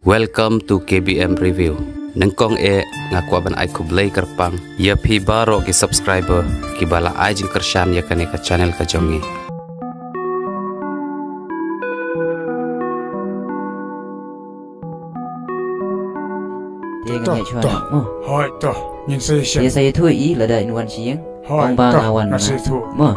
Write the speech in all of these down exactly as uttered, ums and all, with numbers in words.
Welcome to K B M Review. Nyngkong eh nga kwah ban ai khublei kyrpang ïa phi baroh ki subscriber kiba la ai jingkyrshan ïa kane ka channel ka jong ngi. Te nga Toh, ngeit shuwa toh. Mo. Hooid, toh. Ngin sa ïathuh. Te sa ïathuh i lada in wan sha ïing. Hooid, ong ba toh, nga wan nga sa ïathuh. Mo.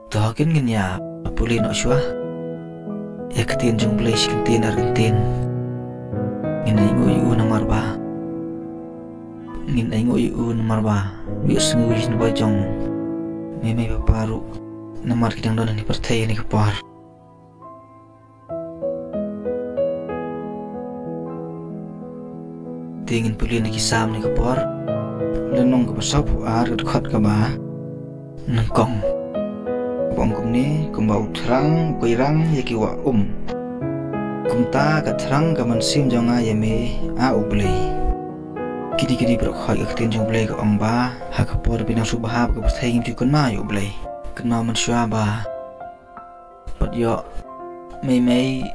To kin ngin ïa pule noh shuwa ïa ka ktien jong U Blei shi kyntien ar kyntien. Ngin ainguh ïa u namar ba, ngin ainguh ïa u namar ba u ïohsngew ïa ka jingduwai jong mei mei papa ruh, namar ki dang don ha kane ka pyrthei ha kane ka por. Te ngin pule na ki Salm ha kane ka por. Lynnong kaba sawphew ar, ka dkhot kaba nyngkong. Kaba ong kumne, kumba u thrang u keirang ïa ki wah um, kumta ka thrang ka mynsiem jong nga ïa me, A U Blei. Kine kine baroh ka ktien jong U Blei ka ong ba ha ka por ba ngi dang sngewbha bad ka pyrthei, ngim ju kynmaw ïa U Blei. Kynmaw mynshuwa ba Pat ïoh mei mei,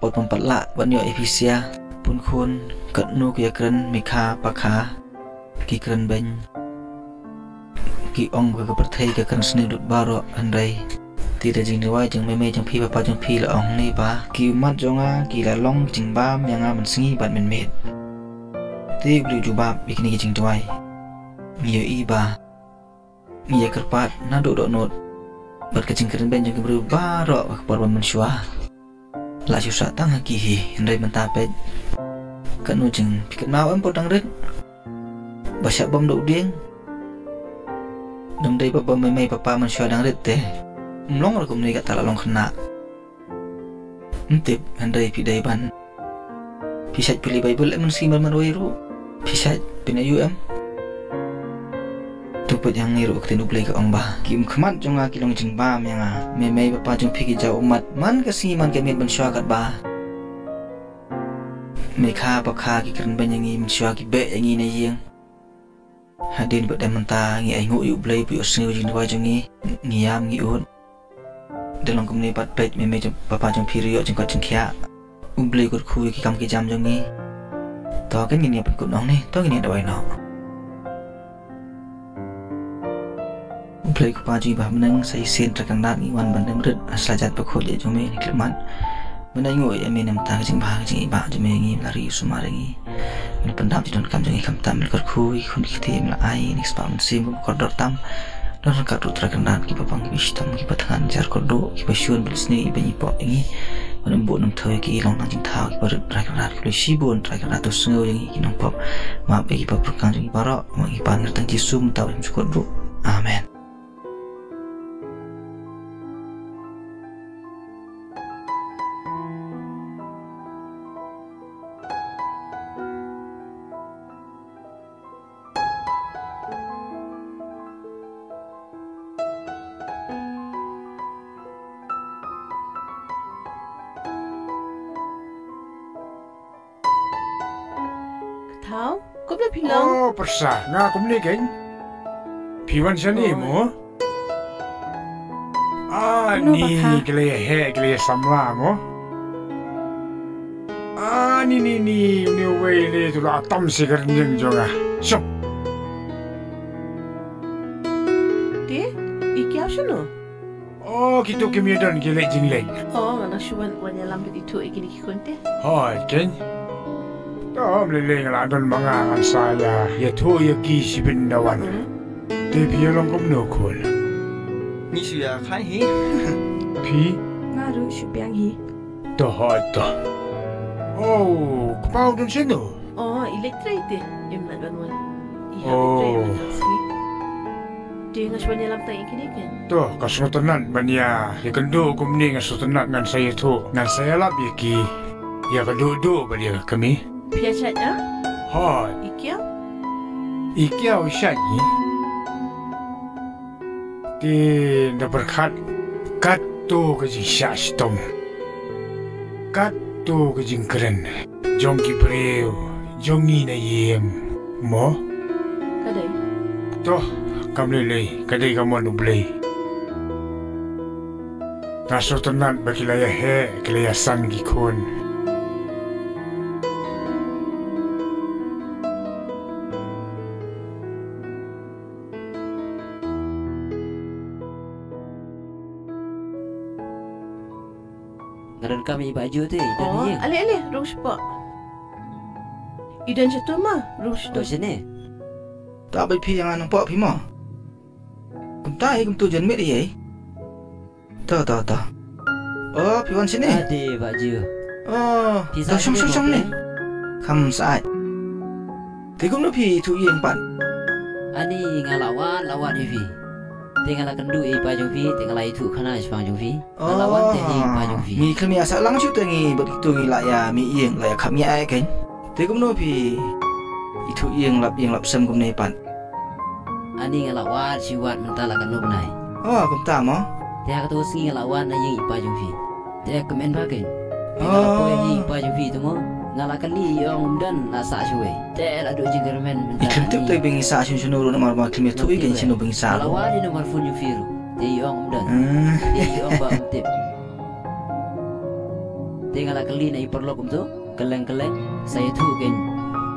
pat pynpatlah, pat ïoh Ephesia, pun khun, katno ki ïakren, mei kha, pa kha, ki kren beiñ, ki ong ba ka pyrthei ka kren sniew lut baroh, hynrei te da jingduwai jong mei mei jong phi, papa jong phi la ong ne ba, ki ummat jong nga ki la long jingbam ïa nga mynsngi bad mynmiet. Te U Blei u jubab ïa kine ki jingduwai. Ngi ïohi ba ngi ïa kyrpad naduh dohnud bad ka jingkren beiñ jong ki briew baroh ha ka por ba mynshuwa. La shu sah tang ha ki hi, hynrei mynta peit. Katno jing, phi kynmaw em por dang rit ba shah bom da u dieng? Dang dei ba bom mei mei papa mynshuwa dang rit te, ym long ruh kumne, kata la long khynnah. Ym tip, hynrei phi dei ban, phi shait pule Baibl em mynsngi ban marwei ruh? Phi shait pynïoh em? To peit hangne ruh ka ktien U Blei ka ong ba, ki ummat jong nga ki long jingbam ïa nga. Mei mei papa jong phi ki jaw ummat man ka sngi man ka miet mynshuwa katba mei kha pa kha ki kren beiñ ïa ngi, mynshuwa ki beh ïa ngi na ïing. Hadien pat de mynta ngi ainguh ïa U Blei ba u ïohsngew ïa ka jingduwai jong ngi, ngi ïam ngi ud. Da long kumne pat peit, mei mei jong papa jong phi ruh ïoh jingkoit jingkhiah. U Blei u kyrkhu ïa ki kam ki jam jong ngi. To kin ngin ïa pynkut noh ne, to ngin ïa duwai noh. U Blei Kpa jong ngi ba ha bneng, sa shisien Trai Kynrad ngi wan ban dem rit ha sla jait bakhuid jong me ha kane ka khyllipmat. Ban ainguh ïa me na ka bynta ka jingbha ka jingïeit jong me ïa ngi, me la ri sumar ïa ngi. Me la pyndap jingdonkam jong ngi, khamtam me la kyrkhu ïa ki khun ki kti, me la ai ïa ngi ka spah mynsiem kum kordor tam. Don ryngkat ruh Trai Kynrad kiba pang, kiba shitom, kiba thngan jar kyrduh, kiba shun bad sniew ïa ngi, ban ïa pok ïa ngi. Ban ym buh nongthaw ïa ki, long tang jingthaw kiba rit Trai Kynrad, khublei shibun Trai Kynrad, to sngew ïa ngi ki nongpop, map ïa ki ba pyrkhat jong ngi baroh, map ïa ki ba ngi, tang Jisu mynta ba sngewsih ruh. Amen. Thaw, kumno phi long? Oh, pyrsa, nga kumne kein. Phi wan shane mo? Ah, ni, ki la ïa heh, ki la ïa samla mo. Ah, ni, ni, ni, ni uwei ni tu la tam shi ka rynïeng jong nga. Shop. Te, i kya Ap shano? Oh, kito ki mih don ki leh jingleh. Oh, nga dang shu wan, wan ïalam bad ithuh ïa kine ki khun te. Hooid, kein. To, ym lei lei nga la don ma nga ngan sa ïa, ïathuh ïa ki shibit da wan. Mm. Te phi ïa long kumno khun? Ngi shu ïa khlaiñ hi. Phi? Nga ruh shu biang hi. To hooid to. Oh, kpa u don shano? Oh, i leit trei te. Im na don wan. I hap leit trei na ka sngi. Te nga shu wan ïalam tang ïa kine kein. To, ka sngewtynnat ban ïa, ïakynduh kumne nga sngewtynnat ngan sa ïathuh. Ngan sa ïalap ïa ki. Ïa ka duh duh bad ïa ka kmie. Phi ïa shait, ah? Hooid. I kiaw? I kiaw i shait hi. Te na pyrkhat katto ka jingshah shitom, katto ka jingkren jong ki briew jong ngi na ïing mo. Ka dei. To, kam lei lei, ka dei ka mon U Blei. Nga sngewtynnat ba ki la ïa heh, ki la ïa san ki khun. Nga donkam ïa i Bah Ju te, i don ïing. Ale ale, rung shapoh. I don shato ma, rung shato. Oh, shane. Ta bai phi ïa nga nang poh phi mo. Kumta hi kumtu jan miet ïa. To to to. Oh, phi wan shane. Ade Bah Ju. Oh, phi to shong shong shong ne. Kham sait. Te kumno phi ithuh ïing pat? Ani nga la wan, la wan ïa phi. Te nga la kynduh ïa i pa jong phi, te nga la ithuh khana shaphang jong phi. Nga la wan te ïa i pa jong phi. Ngi khlem ïa sah lang shuh te ngi bad kito ngi la ïa mih ïing, la ïa khap ngi ai kein. Te kumno phi ithuh ïing lap ïing lap sem kumne pat? Ani nga la wad shi wad mynta la katno bnai. Oh, kumta mo? Te ha kato ka sngi nga la wan na ïing i pa jong phi. Te kmen ba kein. Te nga la poi ha ïing i pa jong phi te mo. Nga la kylli i ong um don la sah shuwei. Te la duh jingkyrmen mynta. I khlem tip te ba ngi sah shano shano ruh namar ba khlem ïathuh i kein shano ba ngi sah. Nga la wad ïa i number phone jong phi ruh. Te i ong um don. Te i ong ba um tip. Te nga la kylli na i paralok kumto. Kylleng kylleng sa ïathuh kein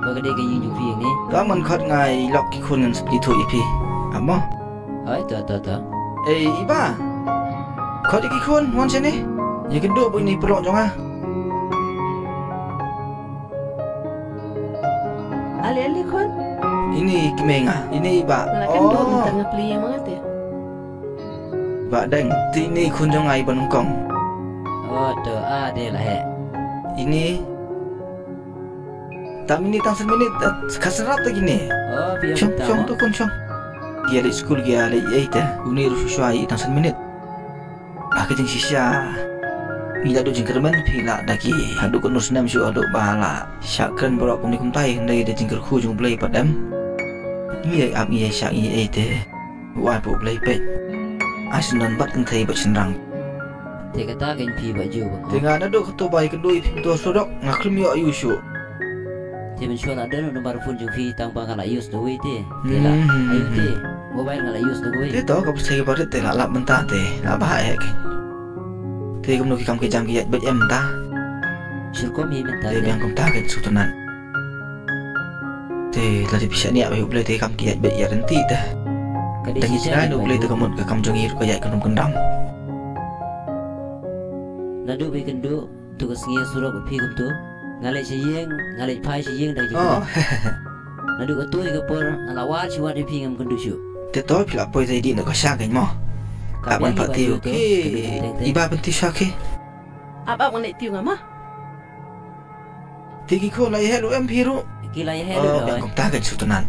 ba ka dei ka ïing jong phi ne. Ka man khot nga i lok ki khun ngan sa ïathuh ïa phi. Amo. Hoi to to to. Ei i ba. Khot ïa ki khun wan shane. Ïa kynduh ba ini paralok jong nga. Ale ale khun. Ini kmie nga, ini i ba. Nga la kynduh mynta nga plie ma nga te. Ba dang, te ini khun jong nga i ba nyngkong. Oh to, ade la heh. Ini. Tam ini tang san minit, eh, ka syrap ta kine. Oh, phi ïa. Shong shong to khun shong. Ki ïa leit skul ki ïa leit ei te. Uni ruh shuwa i tang san minit. Ba ka jingshisha. Ngi la duh jingkyrmen phi la da ki. Haduh katno snem shuh haduh ba la shah kren baroh kumne kumtai, hynrei da jingkyrkhu jong U Blei pat em. Ngi ïa ap ngi ïa shah ngi ïa ei te. Wai pa U Blei peit. Ai syndon bad kynthei bad shynrang. Te kata kein phi Bah Ju bang. Te nga naduh kato ba ïa kynduh ïa phi mynta surok nga khlem ïoh ïa u shuh. Te mynshuwa la don u number phone jong phi tang ba nga la use da uwei te. Te la ïoh te. Mobile nga la use da uwei. Te to ka pyrthei ka barit te la lap mynta te la ba heh kein. Te kumno ki kam ki jam ki ïaid beit em mynta. Shu kum hi mynta te. Te biang kumta kein shu tynnat. Te lada phi shaniah ïa U Blei te kam ki ïaid beit ïaid ryntih te. Ka dei shisha ïa U Blei te ka mut ka kam jong ngi ruh ka ïaid kynrum kyndam. Naduh ba ïakynduh to ka sngi surok bad phi kumto. Nga leit sha ïing, nga leit phai sha ïing da ka jingkyrmen. Naduh kato ïa ka por nga la wad shuwa ïa phi ngam kynduh shuh. Te to phi la poi te dih na ka sha kein mo. Ka ban pat tiew ki. I ba ban tiew sha ki. Ap ap ngan leit tiew nga ma. Te ki khun la ïa heh ruh em phi ruh? Ki la ïa heh ruh. Oh, biang kumta kein shu tynnat.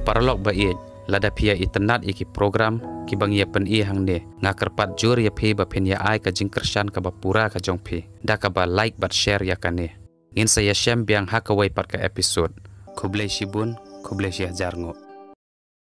Paralok ba ïeit, lada phi ïa itynnad ïa ki program kiba ngi ïa pyni hangne, nga kyrpad jur ïa phi ba phin ïa ai ka jingkyrshan kaba pura ka jong phi da kaba like bad share ïa kane. Ngin sa ïashem biang ha kawei pat ka episode. Khublei shibun, khublei shihajar nguh.